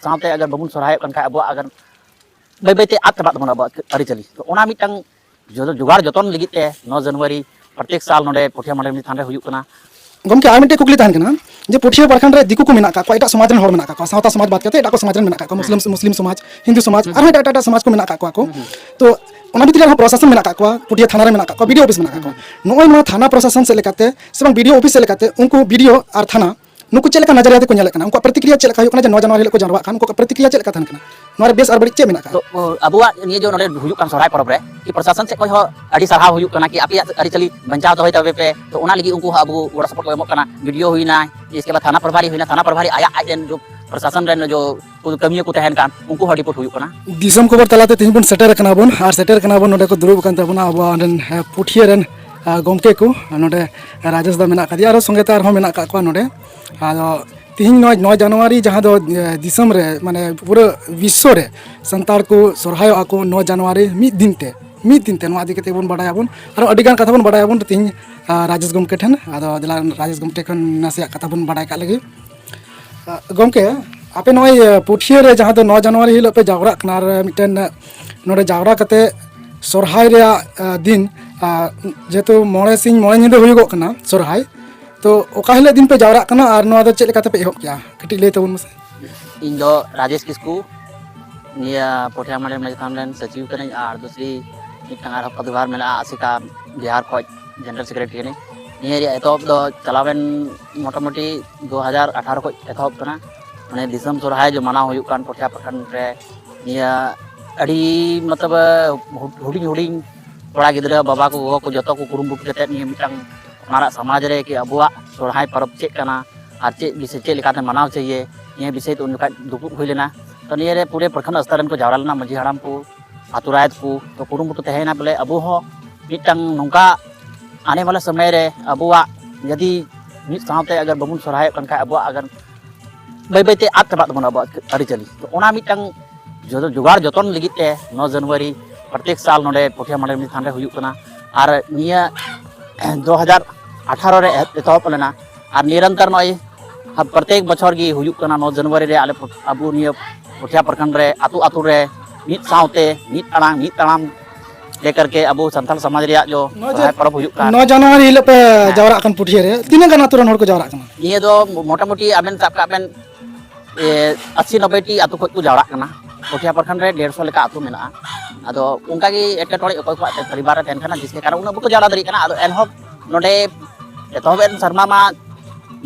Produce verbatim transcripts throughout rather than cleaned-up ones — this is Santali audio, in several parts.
ᱥᱟᱶᱛᱮ ᱟᱜᱟᱨ ᱵᱟᱵᱚᱱ ᱥᱚᱨᱦᱟᱭᱚᱜ ᱠᱟᱱ ᱠᱷᱟᱡ ᱟᱵᱚᱣᱟᱜ ᱟᱜᱟᱨ ᱵᱟᱹᱭ ᱵᱟᱹᱭᱛᱮ ᱟᱫ ᱪᱟᱵᱟᱜ ᱛᱟᱵᱚᱱᱟ ᱟᱵᱚᱣᱟᱜ ᱟᱹᱨᱤᱪᱟᱹᱞᱤ᱾ ᱛᱚ ᱚᱱᱟ ᱢᱤᱫᱴᱟᱝ ᱡᱚ- ᱡᱚᱜᱟᱲ ᱡᱚᱛᱚᱱ ᱞᱟᱹᱜᱤᱫ ᱛᱮ ᱱᱚ ᱡᱟᱱᱩᱣᱟᱨᱤ ᱯᱨᱚᱛᱮᱠ ᱥᱟᱞ ᱱᱚᱰᱮ ᱯᱚᱴᱷᱤᱭᱟ ᱢᱟᱰᱮᱢᱤ ᱛᱷᱟᱱ ᱨᱮ ᱦᱩᱭᱩᱜ ᱠᱟᱱᱟ᱾ ᱜᱚᱢᱠᱮ, ᱟᱨ ᱢᱤᱫᱴᱮᱡ ᱠᱩᱠᱞᱤ ᱛᱟᱦᱮᱱ ᱠᱟᱱᱟ ᱡᱮ ᱯᱩᱴᱷᱤᱭᱟᱹ ᱯᱟᱨᱠᱷᱟᱱ ᱨᱮ ᱫᱤᱠᱩ ᱠᱚ ᱢᱮᱱᱟᱜ ᱟᱠᱟᱫ ᱠᱚᱣᱟ, ᱮᱴᱟᱜ ᱥᱚᱢᱟᱡᱽ ᱨᱮᱱ ᱦᱚᱲ ᱢᱮᱱᱟᱜ ᱟᱠᱟᱫ ᱠᱚᱣᱟ, ᱥᱟᱶᱛᱟ ᱥᱚᱢᱟᱡᱽ ᱵᱟᱫ ᱠᱟᱛᱮ ᱮᱴᱟᱜ ᱠᱚ ᱥᱚᱢᱟᱡᱽ ᱨᱮᱱ ᱢᱮᱱᱟᱜ ᱟᱠᱟᱫ ᱠᱚᱣᱟ, ᱢᱩᱥᱞᱤᱢ ᱢᱩᱥᱞᱤᱢ ᱥᱚᱢᱟᱡᱽ, ᱦᱤᱱᱫᱩ ᱥᱚᱢᱟᱡᱽ, ᱟᱨᱦᱚᱸ ᱮᱴᱟᱜ ᱮᱴᱟᱜ ᱥᱚᱢᱟᱡᱽ ᱠᱚ ᱢᱮᱱᱟᱜ ᱟᱠᱟᱫ ᱠᱚᱣᱟ ᱠᱚ᱾ ᱛᱚ ᱚᱱᱟ ᱵᱷᱤᱛᱨᱤ ᱨᱮ ᱟᱨᱦᱚᱸ ᱯᱨᱚᱥᱟᱥᱚᱱ ᱢᱮᱱᱟᱜ ᱟᱠᱟᱫ ᱠᱚᱣᱟ, ᱯᱩᱴᱷᱤᱭᱟᱹ ᱛᱷᱟᱱᱟ ᱨᱮ ᱢᱮᱱᱟᱜ ᱟᱠᱟᱫ ᱠᱚᱣᱟ, ᱵᱤᱰᱤᱳ ᱚᱯᱷᱤᱥ ᱢᱮᱱᱟᱜ ᱟᱠᱟᱫ ᱠᱚᱣᱟ᱾ ᱱᱚᱜᱼᱚᱭ ᱱᱚᱣᱟ ᱛᱷᱟᱱᱟ ᱯᱨᱚᱥᱟᱥᱚᱱ ᱥᱮᱫ ᱞᱮᱠᱟᱛᱮ ᱥᱮ ᱵᱟᱝ ᱵᱤᱰᱤᱳ ᱚᱯᱷᱤᱥ ᱥᱮᱫ ᱞᱮᱠᱟᱛᱮ ᱩᱱᱠᱩ ᱵᱤᱰᱤᱳ ᱟᱨ ᱛᱷᱟᱱᱟ ᱱᱩᱠᱩ ᱪᱮᱫ ᱞᱮᱠᱟ ᱱᱟᱡᱟᱨᱤᱭᱟ ᱛᱮᱠᱚ ᱧᱮᱞᱮᱫ ᱠᱟᱱᱟ? ᱩᱱᱠᱩᱣᱟᱜ ᱯᱨᱚᱛᱤᱠᱨᱤᱭᱟ ᱪᱮᱫ ᱞᱮᱠᱟ ᱦᱩᱭᱩᱜ ᱠᱟᱱᱟ ᱡᱮ ᱱᱚ ᱡᱟᱱᱩᱣᱟᱨᱤ ᱦᱤᱞᱳᱜ ᱠᱚ ᱡᱟᱣᱨᱟᱜ ᱠᱟᱱᱟ? ᱩᱱᱠᱩᱣᱟᱜ ᱯᱨᱚᱛᱤᱠᱨᱤᱭᱟ ᱪᱮᱫ ᱞᱮᱠᱟ ᱛᱟᱦᱮᱱ ᱠᱟᱱᱟ? ᱱᱚᱣᱟ ᱨᱮ ᱵᱮᱥ ᱟᱨ ᱵᱟᱹᱲᱤᱡ ᱪᱮᱫ ᱢᱮᱱᱟᱜ ᱟᱠᱟᱫᱟ? ᱛᱚ ᱟᱵᱚᱣᱟᱜ ᱱᱤᱭᱟᱹ ᱡᱮ ᱱᱚᱰᱮ ᱦᱩᱭᱩᱜ ᱠᱟᱱ ᱥᱚᱨᱦᱟᱭ ᱯᱚᱨᱚᱵᱽ ᱨᱮ ᱠᱤ ᱯᱨᱚᱥᱟᱥᱚᱱ ᱥᱮᱫ ᱠᱷᱚᱱ ᱦᱚᱸ ᱟᱹᱰᱤ ᱥᱟᱨᱦᱟᱣ ᱦᱩᱭᱩᱜ ᱠᱟᱱᱟ ᱠᱤ ᱟᱯᱮᱭᱟᱜ ᱟᱹᱨᱤᱪᱟᱹᱞᱤ ᱵᱟᱧᱪᱟᱣ ᱫᱚᱦᱚᱭ ᱛᱟᱯᱮ ᱯᱮ, ᱛᱚ ᱚᱱᱟ ᱞᱟᱹᱜᱤᱫ ᱩᱱᱠᱩ ᱦᱚᱸ ᱟᱵᱚ ᱜᱚᱲᱚ ᱥᱚᱯᱚᱦᱚᱫ ᱠᱚ ᱮᱢᱚᱜ ᱠᱟᱱᱟ᱾ ᱵᱤᱰᱤᱳ ᱦᱩᱭᱱᱟᱭ, ᱤᱥᱠᱮ ᱵᱟᱫ ᱛᱷᱟᱱᱟ ᱯᱨᱚᱵᱷᱟᱨᱤ ᱦᱩᱭᱱᱟ, ᱛᱷᱟᱱᱟ ᱯᱨᱚᱵᱷᱟᱨᱤ ᱟᱭᱟᱜ ᱟᱡ ᱨᱮᱱ ᱡᱚ ᱯᱨᱚᱥᱟᱥᱚᱱ ᱨᱮᱱ ᱡᱚ ᱠᱟᱹᱢᱤᱭᱟᱹ ᱠᱚ ᱛᱟᱦᱮᱱ ᱠᱟᱱ ᱩᱱᱠᱩ ᱦᱚᱸ ᱰᱤᱯᱳᱨᱴ ᱦᱩᱭᱩᱜ ᱠᱟᱱᱟ᱾ ᱫᱤᱥᱚᱢ ᱠᱷᱚᱵᱚᱨ ᱛᱟᱞᱟᱛᱮ ᱛᱮᱦᱮᱧ ᱵᱚᱱ ᱥᱮᱴᱮᱨ ᱟᱠᱟᱱᱟ ᱵᱚᱱ ᱟᱨ ᱥᱮᱴᱮᱨ ᱟᱠᱟᱱᱟ ᱵᱚᱱ ᱱᱚᱰᱮ ᱠᱚ ᱫᱩᱲᱩᱵ ᱟᱠᱟᱱ ᱛᱟᱵᱚᱱᱟ ᱟᱵᱚ ᱨᱮᱱ ᱯᱩᱴᱷᱤᱭᱟᱹ ᱨᱮᱱ ᱜᱚᱢᱠᱮ ᱠᱚ᱾ ᱱᱚᱰᱮ ᱨᱟᱡᱮᱥ ᱫᱟ ᱢᱮᱱᱟᱜ ᱟᱠᱟᱫᱮᱭᱟ, ᱟᱨᱚ ᱥᱚᱸᱜᱮ ᱛᱮ ᱟᱨᱦᱚᱸ ᱢᱮᱱᱟᱜ ᱟᱠᱟᱫ ᱠᱚᱣᱟ ᱱᱚᱰᱮ᱾ ᱟᱫᱚ ᱛᱤᱦᱤᱧ ᱱᱚᱭ ᱡᱟᱱᱩᱣᱟᱨᱤ ᱡᱟᱦᱟᱸ ᱫᱚ ᱫᱤᱥᱚᱢ ᱨᱮ ᱢᱟᱱᱮ ᱯᱩᱨᱟᱹ ᱵᱤᱥᱥᱚ ᱨᱮ ᱥᱟᱱᱛᱟᱲ ᱠᱚ ᱥᱚᱨᱦᱟᱭᱚᱜᱼᱟ ᱠᱚ ᱱᱚ ᱡᱟᱱᱩᱣᱟᱨᱤ ᱢᱤᱫ ᱫᱤᱱ ᱛᱮ, ᱢᱤᱫ ᱫᱤᱱ ᱛᱮ ᱱᱚᱣᱟ ᱤᱫᱤ ᱠᱟᱛᱮ ᱵᱚᱱ ᱵᱟᱰᱟᱭᱟᱵᱚᱱ᱾ ᱟᱨᱚ ᱟᱹᱰᱤ ᱜᱟᱱ ᱠᱟᱛᱷᱟ ᱵᱚᱱ ᱵᱟᱰᱟᱭᱟᱵᱚᱱ ᱛᱤᱦᱤᱧ ᱨᱟᱡᱮᱥ ᱜᱚᱢᱠᱮ ᱴᱷᱮᱱ᱾ ᱟᱫᱚ ᱫᱮᱞᱟ ᱨᱟᱡᱮᱥ ᱜᱚᱢᱠᱮ ᱠᱷᱚᱱ ᱱᱟᱥᱮᱭᱟᱜ ᱠᱟᱛᱷᱟ ᱵᱚᱱ ᱵᱟᱰᱟᱭ ᱠᱟᱜ ᱞᱮᱜᱮ᱾ ᱜᱚᱢᱠᱮ, ᱟᱯᱮ ᱱᱚᱜᱼᱚᱭ ᱯᱩᱴᱷᱤᱭᱟᱹ ᱨᱮ ᱡᱟᱦᱟᱸ ᱫᱚ ᱱᱚ ᱡᱟᱱᱩᱣᱟᱨᱤ ᱦᱤᱞᱳᱜ ᱯᱮ ᱡᱟᱣᱨᱟᱜ ᱠᱟᱱᱟ ᱟᱨ ᱢᱤᱫᱴᱮᱱ ᱱᱚᱰᱮ ᱡᱟᱣᱨᱟ ᱠᱟᱛᱮ ᱥᱚᱨᱦᱟᱭ ᱨᱮᱭᱟᱜ ᱫᱤᱱ, ᱡᱮᱦᱮᱛᱩ ᱢᱚᱬᱮ ᱥᱤᱧ ᱢᱚᱬᱮ ᱧᱤᱫᱟᱹ ᱦᱩᱭᱩᱜᱚᱜ ᱠᱟᱱᱟ ᱥᱚᱨᱦᱟᱭ, ᱛᱚ ᱚᱠᱟ ᱦᱤᱞᱳᱜ ᱫᱤᱱ ᱯᱮ ᱡᱟᱣᱨᱟᱜ ᱠᱟᱱᱟ ᱟᱨ ᱱᱚᱣᱟ ᱫᱚ ᱪᱮᱫ ᱞᱮᱠᱟ ᱛᱮᱯᱮ ᱮᱦᱚᱵ ᱠᱮᱜᱼᱟ? ᱠᱟᱹᱴᱤᱡ ᱞᱟᱹᱭ ᱛᱟᱵᱚᱱ ᱢᱮᱥᱮ᱾ ᱤᱧ ᱫᱚ ᱨᱟᱡᱮᱥ ᱠᱤᱥᱠᱩ, ᱱᱤᱭᱟᱹ ᱯᱚᱴᱷᱤᱭᱟ ᱢᱟᱰᱮᱢ ᱢᱟᱹᱡᱷᱤ ᱛᱷᱟᱱ ᱨᱮᱱ ᱥᱚᱪᱤᱵᱽ ᱠᱟᱹᱱᱟᱹᱧ ᱟᱨ ᱫᱩᱥᱨᱤ ᱢᱤᱫᱴᱟᱝ ᱟᱨᱦᱚᱸ ᱯᱚᱫᱽᱵᱷᱟᱨ ᱢᱮᱱᱟᱜᱼᱟ ᱟᱥᱮᱠᱟ ᱵᱤᱦᱟᱨ ᱠᱷᱚᱡ ᱡᱮᱱᱟᱨᱮᱞ ᱥᱮᱠᱨᱮᱴᱟᱨᱤ ᱠᱟᱹᱱᱟᱹᱧ᱾ ᱱᱤᱭᱟᱹ ᱨᱮᱭᱟᱜ ᱮᱛᱚᱦᱚᱵ ᱫᱚ ᱪᱟᱞᱟᱣᱮᱱ ᱢᱚᱴᱟᱢᱩᱴᱤ ᱫᱩ ᱦᱟᱡᱟᱨ ᱟᱴᱷᱟᱨᱚ ᱠᱷᱚᱡ ᱮᱛᱚᱦᱚᱵ ᱠᱟᱱᱟ᱾ ᱢᱟᱱᱮ ᱫᱤᱥᱚᱢ ᱥᱚᱨᱦᱟᱭ ᱡᱮ ᱢᱟᱱᱟᱣ ᱦᱩᱭᱩᱜ ᱠᱟᱱ ᱯᱚᱴᱷᱤᱭᱟ ᱯᱨᱚᱠᱷᱚᱸᱰ ᱨᱮ, ᱱᱤᱭᱟᱹ ᱟᱹᱰᱤ ᱢᱚᱛᱞᱚᱵ ᱦᱩᱰᱤᱧ ᱦᱩᱰᱤᱧ ᱠᱚᱲᱟ ᱜᱤᱫᱽᱨᱟᱹ, ᱵᱟᱵᱟ ᱠᱚ, ᱜᱚᱜᱚ ᱠᱚ, ᱡᱚᱛᱚ ᱠᱚ ᱠᱩᱨᱩᱢᱩᱴᱩ ᱠᱟᱛᱮ ᱱᱤᱭᱟᱹ ᱢᱤᱫᱴᱟᱝ ᱟᱯᱱᱟᱨᱟᱜ ᱥᱚᱢᱟᱡᱽ ᱨᱮ ᱠᱤ ᱟᱵᱚᱣᱟᱜ ᱥᱚᱨᱦᱟᱭ ᱯᱚᱨᱚᱵᱽ ᱪᱮᱫ ᱠᱟᱱᱟ ᱟᱨ ᱪᱮᱫ ᱵᱤᱥᱚᱭ ᱪᱮᱫ ᱞᱮᱠᱟᱛᱮ ᱢᱟᱱᱟᱣ ᱪᱟᱦᱤᱭᱮ, ᱱᱤᱭᱟᱹ ᱵᱤᱥᱚᱭ ᱛᱮ ᱩᱱ ᱡᱚᱠᱷᱟᱡ ᱫᱩᱯᱲᱩᱵ ᱦᱩᱭ ᱞᱮᱱᱟ᱾ ᱛᱚ ᱱᱤᱭᱟᱹ ᱨᱮ ᱯᱩᱨᱟᱹ ᱯᱨᱚᱠᱷᱚᱸᱰ ᱥᱛᱚᱨ ᱨᱮᱱ ᱠᱚ ᱡᱟᱣᱨᱟ ᱞᱮᱱᱟ, ᱢᱟᱹᱡᱷᱤ ᱦᱟᱲᱟᱢ ᱠᱚ, ᱟᱛᱳ ᱨᱟᱭᱛ ᱠᱚ᱾ ᱛᱚ ᱠᱩᱨᱩᱢᱩᱴᱩ ᱛᱟᱦᱮᱸᱭᱮᱱᱟ ᱵᱚᱞᱮ ᱟᱵᱚ ᱦᱚᱸ ᱢᱤᱫᱴᱟᱝ ᱱᱚᱝᱠᱟ ᱟᱱᱮ ᱵᱟᱞᱟ ᱥᱚᱢᱚᱭ ᱨᱮ ᱟᱵᱚᱣᱟᱜ ᱡᱩᱫᱤ ᱢᱤᱫ ᱥᱟᱶᱛᱮ ᱟᱜᱟᱨ ᱵᱟᱵᱚᱱ ᱥᱚᱨᱦᱟᱭᱚᱜ ᱠᱟᱱ ᱠᱷᱟᱡ ᱟᱵᱚᱣᱟᱜ ᱟᱜᱟᱨ ᱵᱟᱹᱭ ᱵᱟᱹᱭᱛᱮ ᱟᱫ ᱪᱟᱵᱟᱜ ᱛᱟᱵᱚᱱᱟ ᱟᱵᱚᱣᱟᱜ ᱟᱹᱨᱤᱪᱟᱹᱞᱤ᱾ ᱛᱚ ᱚᱱᱟ ᱢᱤᱫᱴᱟᱝ ᱡᱚ- ᱡᱚᱜᱟᱲ ᱡᱚᱛᱚᱱ ᱞᱟᱹᱜᱤᱫ ᱛᱮ ᱱᱚ ᱡᱟᱱᱩᱣᱟᱨᱤ ᱯᱨᱚᱛᱮᱠ ᱥᱟᱞ ᱱᱚᱰᱮ ᱯᱚᱴᱷᱤᱭᱟ ᱢᱟᱰᱮᱢᱤ ᱛᱷᱟᱱ ᱨᱮ ᱦᱩᱭᱩᱜ ᱠᱟᱱᱟ᱾ ᱟᱨ ᱱᱤᱭᱟᱹ ᱫᱩ ᱦᱟᱡᱟᱨ ᱟᱴᱷᱟᱨᱚ ᱨᱮ ᱮᱦᱚᱵ- ᱮᱛᱚᱦᱚᱵ ᱞᱮᱱᱟ ᱟᱨ ᱱᱤᱨᱚᱱᱛᱚᱨ ᱱᱚᱜᱼᱚᱭ ᱟᱨ ᱯᱨᱚᱛᱮᱠ ᱵᱚᱪᱷᱚᱨ ᱜᱮ ᱦᱩᱭᱩᱜ ᱠᱟᱱᱟ ᱱᱚ ᱡᱟᱱᱩᱣᱟᱨᱤ ᱨᱮ ᱟᱞᱮ ᱯᱚ-, ᱟᱵᱚ ᱱᱤᱭᱟᱹ ᱯᱚᱴᱷᱤᱭᱟ ᱯᱨᱚᱠᱷᱚᱸᱰ ᱨᱮ ᱟᱹᱛᱩ ᱟᱹᱛᱩ ᱨᱮ ᱢᱤᱫ ᱥᱟᱶᱛᱮ ᱢᱤᱫ ᱟᱲᱟᱝ ᱢᱤᱫ ᱛᱟᱲᱟᱢ ᱞᱮᱠᱟ ᱨᱮᱜᱮ ᱟᱵᱚ ᱥᱟᱱᱛᱟᱲ ᱥᱚᱢᱟᱡᱽ ᱨᱮᱭᱟᱜ ᱡᱚ ᱱᱚ ᱡᱟᱱ-, ᱥᱚᱨᱦᱟᱭ ᱯᱚᱨᱚᱵᱽ ᱦᱩᱭᱩᱜ ᱠᱟᱱ᱾ ᱱᱚ ᱡᱟᱱᱩᱣᱟᱨᱤ ᱦᱤᱞᱳᱜ ᱯᱮ ᱦᱮᱸ᱾ ᱡᱟᱣᱨᱟᱜ ᱠᱟᱱ ᱯᱩᱴᱷᱤᱭᱟᱹ ᱨᱮ, ᱛᱤᱱᱟᱹᱜ ᱜᱟᱱ ᱟᱹᱛᱩ ᱨᱮᱱ ᱦᱚᱲ ᱠᱚ ᱡᱟᱣᱨᱟᱜ ᱠᱟᱱᱟ? ᱱᱤᱭᱟᱹ ᱫᱚ ᱢᱚᱴᱟᱢᱩᱴᱤ ᱟᱵᱮᱱ ᱥᱟᱵ ᱠᱟᱜ ᱵᱮᱱ, ᱮ, ᱟᱥᱤ ᱱᱚᱵᱵᱳᱭ ᱴᱤ ᱟᱹᱛᱩ ᱠᱷᱚᱱ ᱠᱚ ᱡᱟᱣᱨᱟᱜ ᱠᱟᱱᱟ᱾ ᱯᱚᱴᱷᱤᱭᱟ ᱯᱨᱚᱠᱷᱚᱸᱰ ᱨᱮ ᱰᱮᱲᱥᱚ ᱞᱮᱠᱟ ᱟᱹᱛᱩ ᱢᱮᱱᱟᱜᱼᱟ᱾ ᱟᱫᱚ ᱚᱱᱠᱟ ᱜᱮ ᱮᱴᱠᱮᱴᱚᱬᱮ ᱚᱠᱚᱭ ᱠᱚᱣᱟᱜ ᱯᱚᱨᱤᱵᱟᱨ ᱨᱮ ᱛᱟᱦᱮᱱ ᱠᱟᱱᱟ, ᱡᱤᱥᱠᱮ ᱠᱟᱨᱚᱱ ᱩᱱᱟᱹᱜ ᱵᱟᱠᱚ ᱡᱟᱣᱨᱟ ᱫᱟᱲᱮᱭᱟᱜ ᱠᱟᱱᱟ᱾ ᱟᱫᱚ ᱮᱱᱦᱚᱸ ᱱᱚᱰᱮ ᱮᱛᱚᱦᱚᱵ ᱮᱱ ᱥᱮᱨᱢᱟ ᱢᱟ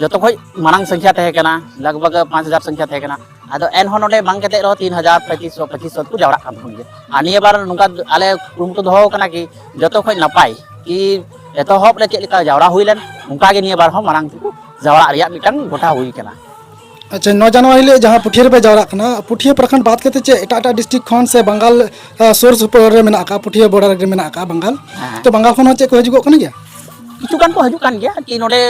ᱡᱚᱛᱚ ᱠᱷᱚᱡ ᱢᱟᱨᱟᱝ ᱥᱚᱝᱠᱷᱭᱟ ᱛᱟᱦᱮᱸ ᱠᱟᱱᱟ, ᱞᱟᱜᱽ ᱵᱷᱟᱜᱽ ᱯᱟᱸᱪ ᱦᱟᱡᱟᱨ ᱥᱚᱝᱠᱷᱭᱟ ᱛᱟᱦᱮᱸ ᱠᱟᱱᱟ᱾ ᱟᱫᱚ ᱮᱱᱦᱚᱸ ᱱᱚᱰᱮ ᱵᱟᱝ ᱠᱟᱛᱮ ᱨᱮᱦᱚᱸ ᱛᱤᱱ ᱦᱟᱡᱟᱨ ᱯᱚᱸᱭᱛᱨᱤᱥ ᱥᱚ, ᱯᱚᱸᱪᱤᱥ ᱥᱚ ᱠᱚ ᱡᱟᱣᱨᱟᱜ ᱠᱟᱱ ᱛᱟᱵᱚᱱ ᱜᱮᱭᱟ᱾ ᱟᱨ ᱱᱤᱭᱟᱹ ᱵᱟᱨ ᱱᱚᱝᱠᱟ ᱟᱞᱮ ᱠᱩᱨᱩᱢᱩᱴᱩ ᱫᱚᱦᱚ ᱠᱟᱱᱟ ᱠᱤ ᱡᱚᱛᱚ ᱠᱷᱚᱡ ᱱᱟᱯᱟᱭ ᱠᱤ ᱮᱛᱚᱦᱚᱵ ᱨᱮ ᱪᱮᱫ ᱞᱮᱠᱟ ᱡᱟᱣᱨᱟ ᱦᱩᱭ ᱞᱮᱱ, ᱚᱱᱠᱟ ᱜᱮ ᱱᱤᱭᱟᱹ ᱵᱟᱨ ᱦᱚᱸ ᱢᱟᱨᱟᱝ ᱛᱮᱠᱚ ᱡᱟᱣᱨᱟᱜ ᱨᱮᱭᱟᱜ ᱢᱤᱫᱴᱟᱝ ᱜᱚᱴᱟ ᱦᱩᱭ ᱠᱟᱱᱟ᱾ ᱟᱪᱪᱷᱟ, ᱱᱚ ᱡᱟᱱᱩᱣᱟᱨᱤ ᱦᱤᱞᱳᱜ ᱡᱟᱦᱟᱸ ᱯᱩᱴᱷᱤᱭᱟᱹ ᱨᱮᱯᱮ ᱡᱟᱣᱨᱟᱜ ᱠᱟᱱᱟ, ᱯᱩᱴᱷᱤᱭᱟᱹ ᱯᱨᱚᱠᱷᱚᱸᱰ ᱵᱟᱫ ᱠᱟᱛᱮ ᱪᱮᱫ ᱮᱴᱟᱜ ᱮᱴᱟᱜ ᱰᱤᱥᱴᱨᱤᱠᱴ ᱠᱷᱚᱱ ᱥᱮ ᱵᱟᱝᱜᱟᱞ, ᱟ, ᱥᱩᱨ ᱥᱩᱯᱩᱨ ᱨᱮ ᱢᱮᱱᱟᱜ ᱟᱠᱟᱫ, ᱯᱩᱴᱷᱤᱭᱟᱹ ᱵᱚᱰᱟᱨ ᱨᱮ ᱢᱮᱱᱟᱜ ᱟᱠᱟᱫ ᱵᱟᱝᱜᱟᱞ, ᱦᱮᱸ᱾ ᱛᱚ ᱵᱟᱝᱜᱟᱞ ᱠᱷᱚᱱ ᱦᱚᱸ ᱪᱮᱫ ᱠᱚ ᱦᱤᱡᱩᱜᱚᱜ ᱠᱟᱱ ᱜᱮᱭᱟ? ᱠᱤᱪᱷᱩ ᱜᱟᱱ ᱠᱚ ᱦᱤᱡᱩᱜ ᱠᱟᱱ ᱜᱮᱭᱟ᱾ ᱠᱤ ᱱᱚᱰᱮ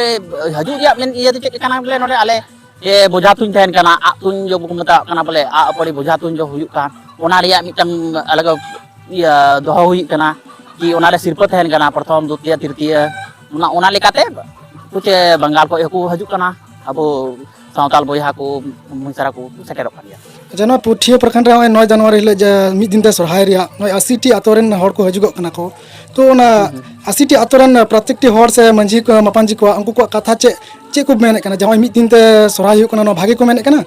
ᱦᱤᱡᱩᱜ ᱨᱮᱭᱟᱜ ᱢᱮᱱ ᱤᱭᱟᱹ ᱫᱚ ᱪᱮᱫ ᱠᱟᱱᱟ, ᱵᱚᱞᱮ ᱱᱚᱰᱮ ᱟᱞᱮ ᱡᱮ ᱵᱚᱡᱷᱟ ᱛᱩᱧ ᱛᱟᱦᱮᱱ ᱠᱟᱱᱟ, ᱟᱜ ᱛᱩᱧ ᱡᱚ ᱵᱚ ᱢᱮᱛᱟᱜ ᱠᱟᱱᱟ, ᱵᱚᱞᱮ ᱟᱜ ᱟᱹᱯᱟᱹᱲᱤ ᱵᱚᱡᱷᱟ ᱛᱩᱧ ᱡᱚ ᱦᱩᱭᱩᱜ ᱠᱟᱱ, ᱚᱱᱟ ᱨᱮᱭᱟᱜ ᱢᱤᱫᱴᱟᱝ ᱟᱞᱟᱜᱽ ᱤᱭᱟᱹ ᱫᱚᱦᱚ ᱦᱩᱭᱩᱜ ᱠᱟᱱᱟ᱾ ᱠᱤ ᱚᱱᱟᱨᱮ ᱥᱤᱨᱯᱟᱹ ᱛᱟᱦᱮᱱ ᱠᱟᱱᱟ, ᱯᱨᱚᱛᱷᱚᱢ, ᱫᱩᱛᱤᱭᱟ, ᱛᱨᱤᱛᱤᱭᱟ, ᱚᱱᱟ, ᱚᱱᱟ ᱞᱮᱠᱟᱛᱮ ᱠᱩᱪ ᱵᱟᱝᱜᱟᱞ ᱠᱷᱚᱱ ᱦᱚᱸᱠᱚ ᱦᱤᱡᱩᱜ ᱠᱟᱱᱟ, ᱟᱵᱚ ᱥᱟᱶᱛᱟᱞ ᱵᱚᱭᱦᱟ ᱠᱚ, ᱢᱩᱥᱟᱨᱟ ᱠᱚ ᱥᱮᱴᱮᱨᱚᱜ ᱠᱟᱱ ᱜᱮᱭᱟ᱾ ᱟᱪᱪᱷᱟ, ᱱᱚᱣᱟ ᱯᱩᱴᱷᱤᱭᱟᱹ ᱯᱨᱚᱠᱷᱚᱸᱰ ᱨᱮ ᱱᱚᱜᱼᱚᱭ ᱱᱚᱭ ᱡᱟᱱᱩᱣᱟᱨᱤ ᱦᱤᱞᱳᱜ ᱡᱮ ᱢᱤᱫ ᱫᱤᱱ ᱛᱮ ᱥᱚᱨᱦᱟᱭ ᱨᱮᱭᱟᱜ ᱱᱚᱜᱼᱚᱭ ᱟᱥᱤ ᱴᱤ ᱟᱛᱳ ᱨᱮᱱ ᱦᱚᱲ ᱠᱚ ᱦᱤᱡᱩᱜᱚᱜ ᱠᱟᱱᱟ ᱠᱚ, ᱛᱚ ᱚᱱᱟ ᱦᱩᱸ, ᱦᱩᱸ᱾ ᱟᱥᱤ ᱴᱤ ᱟᱛᱳ ᱨᱮᱱ ᱯᱨᱚᱛᱮᱠᱴᱤ ᱦᱚᱲ ᱥᱮ ᱢᱟᱹᱡᱷᱤ ᱠᱚ, ᱢᱟᱯᱟᱱᱡᱷᱤ ᱠᱚᱣᱟᱜ, ᱩᱱᱠᱩ ᱠᱚᱣᱟᱜ ᱠᱟᱛᱷᱟ ᱪᱮᱫ, ᱪᱮᱫ ᱠᱚ ᱢᱮᱱᱮᱫ ᱠᱟᱱᱟ ᱡᱮ ᱱᱚᱜᱼᱚᱭ ᱢᱤᱫ ᱫᱤᱱ ᱛᱮ ᱥᱚᱨᱦᱟᱭ ᱦᱩᱭᱩᱜ ᱠᱟᱱᱟ, ᱱᱚᱣᱟ ᱵᱷᱟᱜᱮ ᱠᱚ ᱢᱮᱱᱮᱫ ᱠᱟᱱᱟ?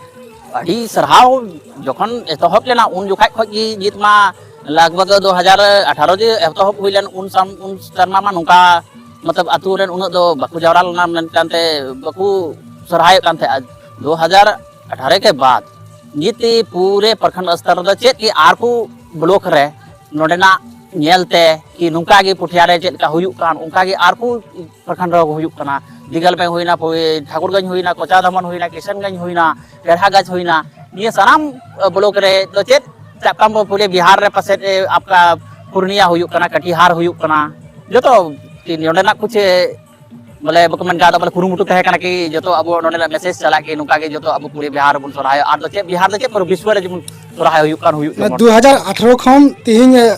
ᱟᱹᱰᱤ ᱥᱟᱨᱦᱟᱣ᱾ ᱡᱚᱠᱷᱚᱱ ᱮᱛᱚᱦᱚᱵ ᱞᱮᱱᱟ ᱩᱱ ᱡᱚᱠᱷᱟᱡ ᱠᱷᱚᱡ ᱜᱮ, ᱱᱤᱛ ᱢᱟ ᱞᱟᱜᱽ ᱵᱷᱟᱜᱽ ᱫᱩ ᱦᱟᱡᱟᱨ ᱟᱴᱷᱟᱨᱚ ᱡᱮ ᱮᱛᱚᱦᱚᱵ ᱦᱩᱭ ᱞᱮᱱ, ᱩᱱ ᱥᱟᱢ-, ᱩᱱ ᱥᱮᱨᱢᱟ ᱢᱟ ᱱᱚᱝᱠᱟ, ᱢᱚᱛᱞᱚᱵ, ᱟᱛᱳ ᱨᱮᱱ ᱩᱱᱟᱹᱜ ᱫᱚ ᱵᱟᱠᱚ ᱡᱟᱣᱨᱟ ᱞᱮᱱᱟ, ᱢᱮᱱᱠᱷᱟᱱ ᱛᱮ ᱵᱟᱠᱚ ᱥᱚᱨᱦᱟᱭᱚᱜ ᱠᱟᱱ ᱛᱟᱦᱮᱸᱫ᱾ ᱫᱩ ᱦᱟᱡᱟᱨ ᱟᱴᱷᱟᱨᱚ ᱠᱮ ᱵᱟᱫ ᱱᱤᱛ ᱯᱩᱨᱮ ᱯᱨᱚᱠᱷᱚᱸᱰ ᱥᱛᱚᱨ ᱨᱮᱫᱚ ᱪᱮᱫ ᱠᱤ ᱟᱨᱠᱚ ᱵᱞᱚᱠ ᱨᱮ ᱱᱚᱰᱮᱱᱟᱜ ᱧᱮᱞ ᱛᱮ ᱠᱤ ᱱᱚᱝᱠᱟ ᱜᱮ ᱯᱩᱴᱷᱤᱭᱟ ᱨᱮ ᱪᱮᱫ ᱞᱮᱠᱟ ᱦᱩᱭᱩᱜ ᱠᱟᱱ, ᱚᱱᱠᱟ ᱜᱮ ᱟᱨᱠᱚ ᱯᱨᱚᱠᱷᱚᱸᱰ ᱨᱮ ᱦᱩᱭᱩᱜ ᱠᱟᱱᱟ᱾ ᱫᱤᱜᱟᱞᱵᱮᱝ ᱦᱩᱭᱱᱟ, ᱯᱩᱭ-, ᱴᱷᱟᱠᱩᱨᱜᱚᱸᱡᱽ ᱦᱩᱭᱱᱟ, ᱠᱚᱪᱟᱫᱟᱢᱚᱱ ᱦᱩᱭᱱᱟ, ᱠᱤᱥᱟᱱᱜᱚᱸᱡᱽ ᱦᱩᱭᱱᱟ, ᱵᱮᱲᱦᱟᱜᱟᱡᱽ ᱦᱩᱭᱱᱟ, ᱱᱤᱭᱟᱹ ᱥᱟᱱᱟᱢ, ᱟ, ᱵᱞᱚᱠ ᱨᱮ ᱫᱚ ᱪᱮᱫ ᱥᱟᱵ ᱠᱟᱜ ᱢᱮ ᱯᱩᱨᱮ ᱵᱤᱦᱟᱨ ᱨᱮ ᱯᱟᱥᱮᱡ, ᱮ, ᱟᱯᱠᱟ ᱯᱩᱨᱱᱤᱭᱟ ᱦᱩᱭᱩᱜ ᱠᱟᱱᱟ, ᱠᱟᱴᱤᱦᱟᱨ ᱦᱩᱭᱩᱜ ᱠᱟᱱᱟ, ᱡᱚᱛᱚ ᱱᱚᱰᱮᱱᱟᱜ ᱠᱩᱪ, ᱮ, ᱵᱚᱞᱮ ᱵᱟᱠᱚ ᱢᱮᱱ ᱠᱟᱫᱟ, ᱵᱚᱞᱮ ᱠᱩᱨᱩᱢᱩᱴᱩ ᱛᱟᱦᱮᱸ ᱠᱟᱱᱟ ᱠᱤ ᱡᱚᱛᱚ ᱟᱵᱚ ᱱᱚᱰᱮᱱᱟᱜ ᱢᱮᱥᱮᱡᱽ ᱪᱟᱞᱟᱜ ᱠᱤ ᱱᱚᱝᱠᱟ ᱜᱮ ᱡᱚᱛᱚ ᱟᱵᱚ ᱯᱩᱨᱮ ᱵᱤᱦᱟᱨ ᱨᱮᱵᱚᱱ ᱥᱚᱨᱦᱟᱭᱚᱜᱼᱟ᱾ ᱟᱨ ᱫᱚ ᱪᱮᱫ ᱵᱤᱦᱟᱨ ᱫᱚ ᱪᱮᱫ ᱯᱩᱨᱟᱹ ᱵᱤᱥᱣᱚ ᱨᱮ ᱡᱮᱢᱚᱱ ᱥᱚᱨᱦᱟᱭ ᱦᱩᱭᱩᱜ ᱠᱟᱱ, ᱦᱩᱭᱩᱜ ᱛᱟᱵᱚᱱ᱾ ᱫᱩ ᱦᱟᱡᱟᱨ ᱟᱴᱷᱟᱨᱚ ᱠᱷᱚᱱ ᱛᱤᱦᱤᱧ, ᱮ,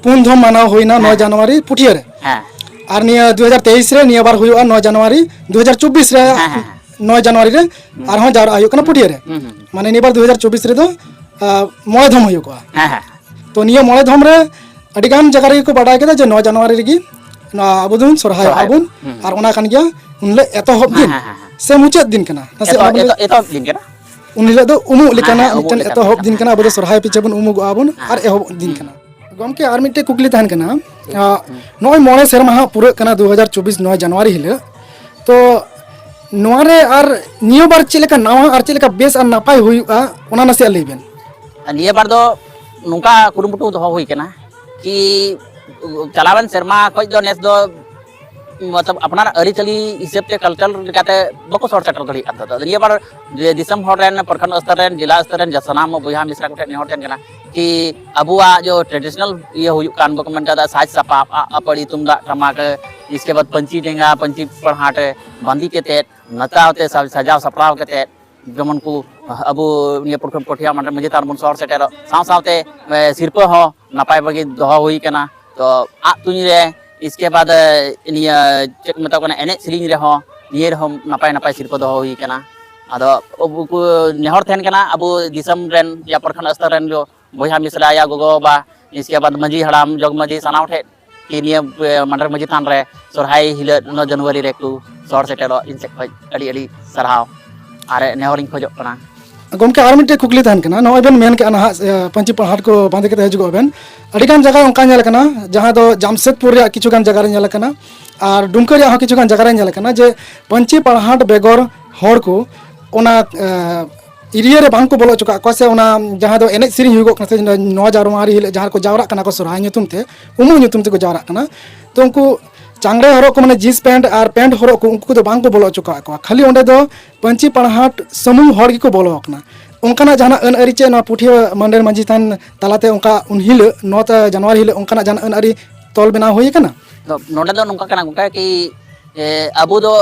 ᱯᱩᱱ ᱫᱷᱚᱢ ᱢᱟᱱᱟᱣ ᱦᱩᱭᱱᱟ, ᱦᱮᱸ, ᱱᱚᱭ ᱦᱮᱸ᱾ ᱡᱟᱱᱩᱣᱟᱨᱤ ᱯᱩᱴᱷᱤᱭᱟᱹ ᱨᱮ᱾ ᱦᱮᱸ᱾ ᱟᱨ ᱱᱤᱭᱟᱹ ᱫᱩ ᱦᱟᱡᱟᱨ ᱛᱮᱭᱤᱥ ᱨᱮ, ᱱᱤᱭᱟᱹ ᱵᱟᱨ ᱦᱩᱭᱩᱜᱼᱟ ᱱᱚᱭ ᱡᱟᱱᱩᱣᱟᱨᱤ ᱫᱩ ᱦᱟᱡᱟᱨ ᱪᱚᱵᱵᱤᱥ ᱨᱮ᱾ ᱦᱮᱸ, ᱦᱮᱸ, ᱦᱮᱸ᱾ ᱱᱚᱭ ᱡᱟᱱᱩᱣᱟᱨᱤ ᱨᱮ ᱟᱨᱦᱚᱸ ᱡᱟᱣᱨᱟᱜ ᱦᱩᱭᱩᱜ ᱠᱟᱱᱟ ᱯᱩᱴᱷᱤᱭᱟᱹ ᱨᱮ᱾ ᱦᱩᱸ, ᱦᱩᱸ᱾ ᱢᱟᱱᱮ ᱱᱤᱭᱟᱹ ᱵᱟᱨ ᱫᱩ ᱦᱟᱡᱟᱨ ᱪᱚᱵᱵᱤᱥ ᱨᱮᱫᱚ ᱟᱸ, ᱢᱚᱬᱮ ᱫᱷᱚᱢ ᱦᱩᱭᱩᱜᱼᱟ᱾ ᱦᱮᱸ, ᱦᱮᱸ᱾ ᱛᱚ ᱱᱤᱭᱟᱹ ᱢᱚᱬᱮ ᱫᱷᱚᱢ ᱨᱮ ᱟᱹᱰᱤ ᱜᱟᱱ ᱡᱟᱭᱜᱟ ᱨᱮᱜᱮ ᱠᱚ ᱵᱟᱰᱟᱭ ᱠᱮᱫᱟ ᱡᱮ ᱱᱚᱭ ᱡᱟᱱᱩᱣᱟᱨᱤ ᱨᱮᱜᱮ ᱱᱚᱣᱟ ᱟᱵᱚ ᱫᱚᱵᱚᱱ ᱥᱚᱨᱦᱟᱭᱚᱜᱼᱟ ᱥᱚᱨᱦᱟᱭ᱾ ᱵᱚᱱ᱾ ᱦᱩᱸ᱾ ᱟᱨ ᱚᱱᱟ ᱠᱟᱱ ᱜᱮᱭᱟ ᱩᱱ ᱦᱤᱞᱳᱜ ᱮᱛᱚᱦᱚᱵ ᱦᱮᱸ, ᱫᱤᱱ ᱦᱮᱸ, ᱦᱮᱸ, ᱦᱮᱸ᱾ ᱥᱮ ᱢᱩᱪᱟᱹᱫ ᱫᱤᱱ ᱠᱟᱱᱟ᱾ ᱱᱟᱥᱮ ᱮᱛᱚ-, ᱚᱱᱟ ᱵᱚᱞᱮ ᱮᱛᱚ-, ᱮᱛᱚᱦᱚᱵ ᱫᱤᱱ ᱠᱟᱱᱟ᱾ ᱩᱱ ᱦᱤᱞᱳᱜ ᱫᱚ ᱩᱢᱩᱜ ᱞᱮᱠᱟᱱᱟᱜ ᱦᱮᱸ, ᱦᱮᱸ, ᱩᱢᱩᱜ ᱢᱤᱫᱴᱮᱱ ᱞᱮᱠᱟᱱᱟᱜ ᱮᱛᱚᱦᱚᱵ ᱠᱟᱱᱟ᱾ ᱫᱤᱱ ᱠᱟᱱᱟ, ᱟᱵᱚ ᱫᱚ ᱥᱚᱨᱦᱟᱭ ᱯᱤᱪᱷᱟᱹ ᱵᱚᱱ ᱩᱢᱩᱜᱚᱜᱼᱟ ᱵᱚᱱ ᱦᱮᱸ᱾ ᱟᱨ ᱮᱦᱚᱵ ᱫᱤᱱ ᱦᱩᱸ᱾ ᱠᱟᱱᱟ᱾ ᱜᱚᱢᱠᱮ, ᱟᱨ ᱢᱤᱫᱴᱮᱡ ᱠᱩᱠᱞᱤ ᱛᱟᱦᱮᱱ ᱠᱟᱱᱟ, ᱦᱩᱸ᱾ ᱟᱸ, ᱦᱩᱸ᱾ ᱱᱚᱜᱼᱚᱭ ᱢᱚᱬᱮ ᱥᱮᱨᱢᱟ ᱦᱟᱸᱜ ᱯᱩᱨᱟᱹᱜ ᱠᱟᱱᱟ ᱫᱩ ᱦᱟᱡᱟᱨ ᱪᱚᱵᱵᱤᱥ ᱱᱚᱭ ᱡᱟᱱᱩᱣᱟᱨᱤ ᱦᱤᱞᱳᱜ, ᱛᱚ ᱱᱚᱣᱟ ᱨᱮ ᱟᱨ ᱱᱤᱭᱟᱹ ᱵᱟᱨ ᱪᱮᱫ ᱞᱮᱠᱟ ᱱᱟᱣᱟ ᱟᱨ ᱪᱮᱫ ᱞᱮᱠᱟ ᱵᱮᱥ ᱟᱨ ᱱᱟᱯᱟᱭ ᱦᱩᱭᱩᱜᱼᱟ, ᱚᱱᱟ ᱱᱟᱥᱮᱭᱟᱜ ᱞᱟᱹᱭ ᱵᱮᱱ᱾ ᱱᱤᱭᱟᱹ ᱵᱟᱨ ᱫᱚ ᱱᱚᱝᱠᱟ ᱠᱩᱨᱩᱢᱩᱴᱩ ᱫᱚᱦᱚ ᱦᱩᱭ ᱠᱟᱱᱟ ᱠᱤ ᱪᱟᱞᱟᱣᱮᱱ ᱥᱮᱨᱢᱟ ᱠᱷᱚᱡ ᱫᱚ ᱱᱮᱥ ᱫᱚ ᱢᱚᱛᱞᱚᱵ ᱟᱯᱱᱟᱨᱟᱜ ᱟᱹᱨᱤᱪᱟᱹᱞᱤ ᱦᱤᱥᱟᱹᱵ ᱛᱮ, ᱠᱟᱞᱪᱟᱨ ᱞᱮᱠᱟᱛᱮ ᱵᱟᱠᱚ ᱥᱚᱦᱚᱨ ᱥᱮᱴᱮᱨ ᱫᱟᱲᱮᱭᱟᱜ ᱠᱟᱱ ᱛᱟᱦᱮᱸ᱾ ᱱᱤᱭᱟᱹ ᱵᱟᱨ ᱡᱮ ᱫᱤᱥᱚᱢ ᱦᱚᱲ ᱨᱮᱱ, ᱯᱨᱚᱠᱷᱚᱸᱰ ᱥᱛᱚᱨ ᱨᱮᱱ, ᱡᱮᱞᱟ ᱥᱛᱚᱨ ᱨᱮᱱ, ᱡᱟ ᱥᱟᱱᱟᱢ ᱵᱚᱭᱦᱟ ᱢᱤᱥᱨᱟ ᱠᱚᱴᱷᱮᱱ ᱱᱮᱦᱚᱨ ᱛᱟᱦᱮᱱ ᱠᱟᱱᱟ ᱠᱤ ᱟᱵᱚᱣᱟᱜ ᱡᱚ traditional ᱤᱭᱟᱹ ᱦᱩᱭᱩᱜ ᱠᱟᱱ, ᱵᱟᱠᱚ ᱢᱮᱱ ᱠᱟᱫᱟ, ᱥᱟᱡᱽ ᱥᱟᱯᱟᱵ, ᱟᱜ ᱟᱹᱯᱟᱹᱲᱤ, ᱛᱩᱢᱫᱟᱜ ᱴᱟᱢᱟᱠ, ᱤᱥᱠᱮ ᱵᱟᱫ ᱯᱟᱹᱧᱪᱤ ᱰᱮᱸᱜᱟ, ᱯᱟᱹᱧᱪᱤ ᱯᱟᱲᱦᱟᱴ ᱵᱟᱸᱫᱮ ᱠᱟᱛᱮᱫ, ᱱᱟᱪᱟᱣ ᱛᱮ ᱥᱟ-, ᱥᱟᱡᱟᱣ ᱥᱟᱯᱲᱟᱣ ᱠᱟᱛᱮᱫ, ᱡᱮᱢᱚᱱ ᱠᱚ ᱟᱵᱚ ᱱᱤᱭᱟᱹ ᱯᱨᱚᱠᱷᱚᱸᱰ ᱯᱚᱴᱷᱤᱭᱟ ᱢᱟᱱᱮ ᱢᱟᱹᱡᱷᱤ ᱛᱷᱟᱱ ᱵᱚᱱ ᱥᱚᱦᱚᱨ ᱥᱮᱴᱮᱨᱚᱜ, ᱥᱟᱶ ᱥᱟᱶᱛᱮ, ᱮ, ᱥᱤᱨᱯᱟᱹ ᱦᱚᱸ ᱱᱟᱯᱟᱭ ᱵᱷᱟᱜᱮ ᱫᱚᱦᱚ ᱦᱩᱭ ᱠᱟᱱᱟ᱾ ᱛᱚ ᱟᱜ ᱛᱩᱧ ᱨᱮ, ᱤᱥᱠᱮ ᱵᱟᱫ, ᱮ, ᱱᱤᱭᱟᱹ ᱪᱮᱫ ᱠᱚ ᱢᱮᱛᱟᱜ ᱠᱟᱱᱟ, ᱮᱱᱮᱡ ᱥᱮᱨᱮᱧ ᱨᱮᱦᱚᱸ, ᱱᱤᱭᱟᱹ ᱨᱮᱦᱚᱸ ᱱᱟᱯᱟᱭ ᱱᱟᱯᱟᱭ ᱥᱤᱨᱯᱟᱹ ᱫᱚᱦᱚ ᱦᱩᱭ ᱠᱟᱱᱟ᱾ ᱟᱫᱚ ᱟᱵᱚ ᱠᱚ ᱱᱮᱦᱚᱨ ᱛᱟᱦᱮᱱ ᱠᱟᱱᱟ, ᱟᱵᱚ ᱫᱤᱥᱚᱢ ᱨᱮᱱ ᱭᱟ ᱯᱨᱚᱠᱷᱚᱸᱰ ᱥᱛᱚᱨ ᱨᱮᱱ ᱡᱚ ᱵᱚᱭᱦᱟ ᱢᱤᱥᱨᱟ, ᱭᱟ ᱜᱚᱜᱚ ᱵᱟᱵᱟ, ᱤᱥᱠᱮ ᱵᱟᱫ ᱢᱟᱹᱡᱷᱤ ᱦᱟᱲᱟᱢ, ᱡᱚᱜᱽ ᱢᱟᱹᱡᱷᱤ, ᱥᱟᱱᱟᱢ ᱴᱷᱮᱱ ᱠᱤ ᱱᱤᱭᱟᱹ, ᱮ, ᱢᱟᱱᱰᱟᱨ ᱢᱟᱹᱡᱷᱤ ᱛᱷᱟᱱ ᱨᱮ ᱥᱚᱨᱦᱟᱭ ᱦᱤᱞᱳᱜ ᱱᱚ ᱡᱟᱱᱩᱣᱟᱨᱤ ᱨᱮᱠᱚ ᱥᱚᱦᱚᱨ ᱥᱮᱴᱮᱨᱚᱜ, ᱤᱧ ᱥᱮᱫ ᱠᱷᱚᱱ ᱟᱹᱰᱤ ᱟᱹᱰᱤ ᱥᱟᱨᱦᱟᱣ ᱟᱨ ᱱᱮᱦᱚᱨᱤᱧ ᱠᱷᱚᱡᱚᱜ ᱠᱟᱱᱟ᱾ ᱜᱚᱢᱠᱮ, ᱟᱨ ᱢᱤᱫᱴᱮᱡ ᱠᱩᱠᱞᱤ ᱛᱟᱦᱮᱱ ᱠᱟᱱᱟ, ᱱᱚᱜᱼᱚᱭ ᱵᱮᱱ ᱢᱮᱱ ᱠᱮᱜᱼᱟ ᱱᱟᱦᱟᱜ, ᱮ, ᱯᱟᱹᱧᱪᱤ ᱯᱟᱲᱦᱟᱴ ᱠᱚ ᱵᱟᱸᱫᱮ ᱠᱟᱛᱮ ᱦᱤᱡᱩᱜᱚᱜ ᱵᱮᱱ, ᱟᱹᱰᱤ ᱜᱟᱱ ᱡᱟᱭᱜᱟ ᱚᱱᱠᱟ ᱧᱮᱞ ᱠᱟᱱᱟ, ᱡᱟᱦᱟᱸ ᱫᱚ ᱡᱟᱢᱥᱮᱫᱽᱯᱩᱨ ᱨᱮᱭᱟᱜ ᱠᱤᱪᱷᱩ ᱜᱟᱱ ᱡᱟᱭᱜᱟ ᱨᱮ ᱧᱮᱞ ᱠᱟᱱᱟ ᱟᱨ ᱰᱩᱢᱠᱟᱹ ᱨᱮᱭᱟᱜ ᱦᱚᱸ ᱠᱤᱪᱷᱩ ᱜᱟᱱ ᱡᱟᱭᱜᱟ ᱨᱮ ᱧᱮᱞ ᱠᱟᱱᱟ ᱡᱮ ᱯᱟᱹᱧᱪᱤ ᱯᱟᱲᱦᱟᱴ ᱵᱮᱜᱚᱨ ᱦᱚᱲ ᱠᱚ ᱚᱱᱟ, ᱮ, ᱮᱨᱤᱭᱟ ᱨᱮ ᱵᱟᱝ ᱠᱚ ᱵᱚᱞᱚ ᱦᱚᱪᱚ ᱠᱟᱜ ᱠᱚᱣᱟ, ᱥᱮ ᱚᱱᱟ ᱡᱟᱦᱟᱸ ᱫᱚ ᱮᱱᱮᱡ ᱥᱮᱨᱮᱧ ᱦᱩᱭᱩᱜᱚᱜ ᱠᱟᱱᱟ, ᱥᱮ ᱱᱚᱣᱟ ᱡᱟᱨᱣᱟᱨᱤ ᱦᱤᱞᱳᱜ ᱡᱟᱦᱟᱸ ᱨᱮᱠᱚ ᱡᱟᱣᱨᱟᱜ ᱠᱟᱱᱟ ᱠᱚ ᱥᱚᱨᱦᱟᱭ ᱧᱩᱛᱩᱢ ᱛᱮ, ᱩᱢᱩᱜ ᱧᱩᱛᱩᱢ ᱛᱮᱠᱚ ᱡᱟᱣᱨᱟᱜ ᱠᱟᱱᱟ, ᱛᱚ ᱩᱱᱠᱩ ᱪᱟᱝᱲᱮ ᱦᱚᱨᱚᱜ ᱠᱚ, ᱢᱟᱱᱮ ᱡᱤᱱᱥ ᱯᱮᱱᱴ ᱟᱨ ᱯᱮᱱᱴ ᱦᱚᱨᱚᱜ ᱠᱚ, ᱩᱱᱠᱩ ᱠᱚᱫᱚ ᱵᱟᱝ ᱠᱚ ᱵᱚᱞᱚ ᱦᱚᱪᱚ ᱠᱟᱜ ᱠᱚᱣᱟ᱾ ᱠᱷᱟᱹᱞᱤ ᱚᱸᱰᱮ ᱫᱚ ᱯᱟᱹᱧᱪᱤ ᱯᱟᱲᱦᱟᱴ ᱥᱩᱢᱩᱝ ᱦᱚᱲ ᱜᱮᱠᱚ ᱵᱚᱞᱚ ᱟᱠᱟᱱᱟ᱾ ᱚᱱᱠᱟᱱᱟᱜ ᱡᱟᱦᱟᱱᱟᱜ ᱟᱹᱱ ᱟᱹᱨᱤ ᱪᱮ ᱱᱚᱣᱟ ᱯᱩᱴᱷᱤ ᱢᱟᱱᱰᱮᱨ ᱢᱟᱹᱡᱷᱤ ᱛᱷᱟᱱ ᱛᱟᱞᱟᱛᱮ ᱚᱱᱠᱟ ᱩᱱ ᱦᱤᱞᱳᱜ, ᱱᱚ ᱡᱟᱱᱩᱣᱟᱨᱤ ᱦᱤᱞᱳᱜ ᱚᱱᱠᱟᱱᱟᱜ ᱡᱟᱦᱟᱱᱟᱜ ᱟᱹᱱ ᱟᱹᱨᱤ ᱛᱚᱞ ᱵᱮᱱᱟᱣ ᱦᱩᱭ ᱟᱠᱟᱱᱟ? ᱛᱚ ᱱᱚᱰᱮ ᱫᱚ ᱱᱚᱝᱠᱟ ᱠᱟᱱᱟ ᱜᱚᱝᱠᱮ ᱠᱤ, ᱮ, ᱟᱵᱚ ᱫᱚ,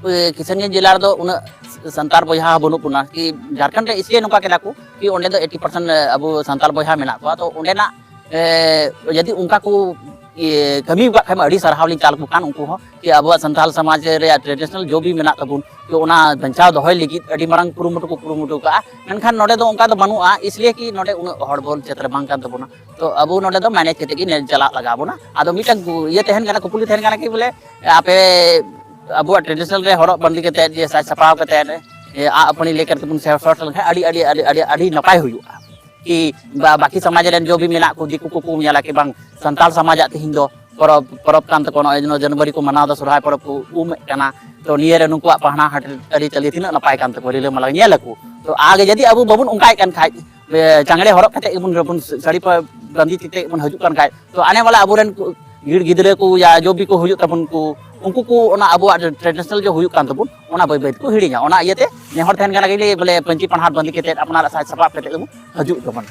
ᱮ, ᱠᱤᱥᱟᱱᱜᱚᱸᱡᱽ ᱡᱮᱞᱟ ᱨᱮᱫᱚ ᱩᱱᱟᱹᱜ ᱥᱟᱱᱛᱟᱲ ᱵᱚᱭᱦᱟ ᱵᱟᱹᱱᱩᱜ ᱵᱚᱱᱟ᱾ ᱠᱤ ᱡᱷᱟᱲᱠᱷᱚᱸᱰ ᱨᱮ ᱤᱥᱠᱮ ᱱᱚᱝᱠᱟ ᱠᱮᱫᱟ ᱠᱚ ᱠᱤ ᱚᱸᱰᱮ ᱫᱚ ᱮᱭᱤᱴᱤ ᱯᱟᱨᱥᱮᱱᱴ ᱟᱵᱚ ᱥᱟᱱᱛᱟᱲ ᱵᱚᱭᱦᱟ ᱢᱮᱱᱟᱜ ᱠᱚᱣᱟ, ᱛᱚ ᱚᱸᱰᱮᱱᱟᱜ, ᱮ, ᱡᱩᱫᱤ ᱚᱱᱠᱟ ᱠᱚ ᱤᱭᱟᱹ, ᱠᱟᱹᱢᱤ ᱟᱠᱟᱫ ᱠᱷᱟᱱ ᱟᱹᱰᱤ ᱥᱟᱨᱦᱟᱣ ᱞᱤᱧ ᱪᱟᱞ ᱟᱠᱚ ᱠᱟᱱ ᱩᱱᱠᱩ ᱦᱚᱸ, ᱡᱮ ᱟᱵᱚᱣᱟᱜ ᱥᱟᱱᱛᱟᱲ ᱥᱚᱢᱟᱡᱽ ᱨᱮᱭᱟᱜ traditional ᱡᱚ ᱵᱤ ᱢᱮᱱᱟᱜ ᱛᱟᱵᱚᱱ, ᱛᱚ ᱚᱱᱟ ᱵᱟᱧᱪᱟᱣ ᱫᱚᱦᱚᱭ ᱞᱟᱹᱜᱤᱫ ᱟᱹᱰᱤ ᱢᱟᱨᱟᱝ ᱠᱩᱨᱩᱢᱩᱴᱩ ᱠᱚ ᱠᱩᱨᱩᱢᱩᱴᱩ ᱠᱟᱜᱼᱟ᱾ ᱢᱮᱱᱠᱷᱟᱱ ᱱᱚᱰᱮ ᱫᱚ ᱚᱱᱠᱟ ᱫᱚ ᱵᱟᱹᱱᱩᱜᱼᱟ, ᱤᱥᱞᱤᱭᱮ ᱠᱤ ᱱᱚᱰᱮ ᱩᱱᱟᱹᱜ ᱦᱚᱲ ᱵᱚᱞ ᱪᱮᱫ ᱨᱮ ᱵᱟᱝ ᱠᱟᱱ ᱛᱟᱵᱚᱱᱟ᱾ ᱛᱚ ᱟᱵᱚ ᱱᱚᱰᱮ ᱫᱚ manage ᱠᱟᱛᱮ ᱜᱮ ᱧᱮᱞ ᱪᱟᱞᱟᱜ ᱞᱟᱜᱟᱣ ᱵᱚᱱᱟ᱾ ᱟᱫᱚ ᱢᱤᱫᱴᱟᱝ ᱠᱩ-, ᱤᱭᱟᱹ ᱛᱟᱦᱮᱱ ᱠᱟᱱᱟ, ᱠᱩᱠᱞᱤ ᱛᱟᱦᱮᱱ ᱠᱟᱱᱟ ᱠᱤ ᱵᱚᱞᱮ ᱟᱯᱮ ᱟᱵᱚᱣᱟᱜ traditional ᱨᱮ ᱦᱚᱨᱚᱜ ᱵᱟᱸᱫᱮ ᱠᱟᱛᱮ, ᱡᱮ ᱥᱟᱡᱽ ᱥᱟᱯᱲᱟᱣ ᱠᱟᱛᱮ, ᱮ, ᱟᱜ ᱟᱹᱯᱟᱹᱱᱤ ᱞᱟᱹᱭ ᱠᱟᱛᱮ ᱵᱚᱱ ᱥᱮ-, ᱥᱚᱴ ᱞᱮᱱᱠᱷᱟᱱ ᱟᱹᱰᱤ, ᱟᱹᱰᱤ, ᱟᱹᱰᱤ, ᱟᱹᱰᱤ, ᱟᱹᱰᱤ ᱱᱟᱯᱟᱭ ᱦᱩᱭᱩᱜᱼᱟ᱾ ᱠᱤ ᱵᱟ-, ᱵᱟᱹᱠᱤ ᱥᱚᱢᱟᱡᱽ ᱨᱮᱱ ᱡᱚ ᱵᱤ ᱢᱮᱱᱟᱜ ᱠᱚ, ᱫᱤᱠᱩ ᱠᱚᱠᱚ ᱧᱮᱞᱟ ᱠᱤ ᱵᱟᱝ, ᱥᱟᱱᱛᱟᱲ ᱥᱚᱢᱟᱡᱟᱜ ᱛᱮᱦᱮᱧ ᱫᱚ ᱯᱚᱨᱚᱵᱽ, ᱯᱚᱨᱚᱵᱽ ᱠᱟᱱ ᱛᱟᱠᱚᱣᱟ, ᱱᱚᱜᱼᱚᱭ ᱡᱮᱱᱚ ᱡᱟᱱᱩᱣᱟᱨᱤ ᱠᱚ ᱢᱟᱱᱟᱣ ᱮᱫᱟ, ᱥᱚᱨᱦᱟᱭ ᱯᱚᱨᱚᱵᱽ ᱠᱚ ᱩᱢᱮᱫ ᱠᱟᱱᱟ᱾ ᱛᱚ ᱱᱤᱭᱟᱹ ᱨᱮ ᱱᱩᱠᱩᱣᱟᱜ ᱯᱟᱦᱱᱟ ᱦᱟᱴ ᱟᱹᱨᱤᱪᱟᱹᱞᱤ ᱛᱤᱱᱟᱹᱜ ᱱᱟᱯᱟᱭ ᱠᱟᱱ ᱛᱟᱠᱚᱣᱟ, ᱨᱤᱞᱟᱹᱢᱟᱞᱟ ᱧᱮᱞ ᱟᱠᱚ᱾ ᱛᱚ ᱟᱜᱮ ᱡᱩᱫᱤ ᱟᱵᱚ ᱵᱟᱵᱚᱱ ᱚᱱᱠᱟᱭᱮᱫ ᱠᱷᱟᱡ, ᱮ, ᱪᱟᱝᱲᱮ ᱦᱚᱨᱚᱜ ᱠᱟᱛᱮ ᱜᱮᱵᱚᱱ, ᱵᱚᱱ ᱥᱟᱹᱲᱤ ᱯᱟ-, ᱵᱟᱸᱫᱮ ᱠᱟᱛᱮ ᱵᱚᱱ ᱦᱤᱡᱩᱜ ᱠᱟᱱ ᱠᱷᱟᱡ, ᱛᱚ ᱟᱱᱮ ᱵᱟᱞᱟ ᱟᱵᱚᱨᱮᱱ ᱠᱚ ᱜᱤᱫᱽᱨᱟᱹ ᱠᱚ ᱭᱟ ᱡᱚ ᱵᱤ ᱠᱚ ᱦᱩᱭᱩᱜ ᱛᱟᱵᱚᱱ ᱠᱚ, ᱩᱱᱠᱩ ᱠᱚ ᱚᱱᱟ ᱟᱵᱚᱣᱟᱜ traditional ᱡᱮ ᱦᱩᱭᱩᱜ ᱠᱟᱱ ᱛᱟᱵᱚᱱ, ᱚᱱᱟ ᱵᱟᱹᱭ ᱵᱟᱹᱭ ᱛᱮᱠᱚ ᱦᱤᱲᱤᱧᱟ᱾ ᱚᱱᱟ ᱤᱭᱟᱹᱛᱮ ᱱᱮᱦᱚᱨ ᱛᱟᱦᱮᱱ ᱠᱟᱱᱟ ᱠᱤ ᱵᱚᱞᱮ ᱯᱟᱹᱧᱪᱤ ᱯᱟᱲᱦᱟᱴ ᱵᱟᱸᱫᱮ ᱠᱟᱛᱮ ᱟᱯᱱᱟᱨᱟᱜ ᱥᱟᱡᱽ ᱥᱟᱯᱟᱵ ᱠᱟᱛᱮ ᱜᱮᱵᱚᱱ ᱦᱤᱡᱩᱜ ᱛᱟᱵᱚᱱ᱾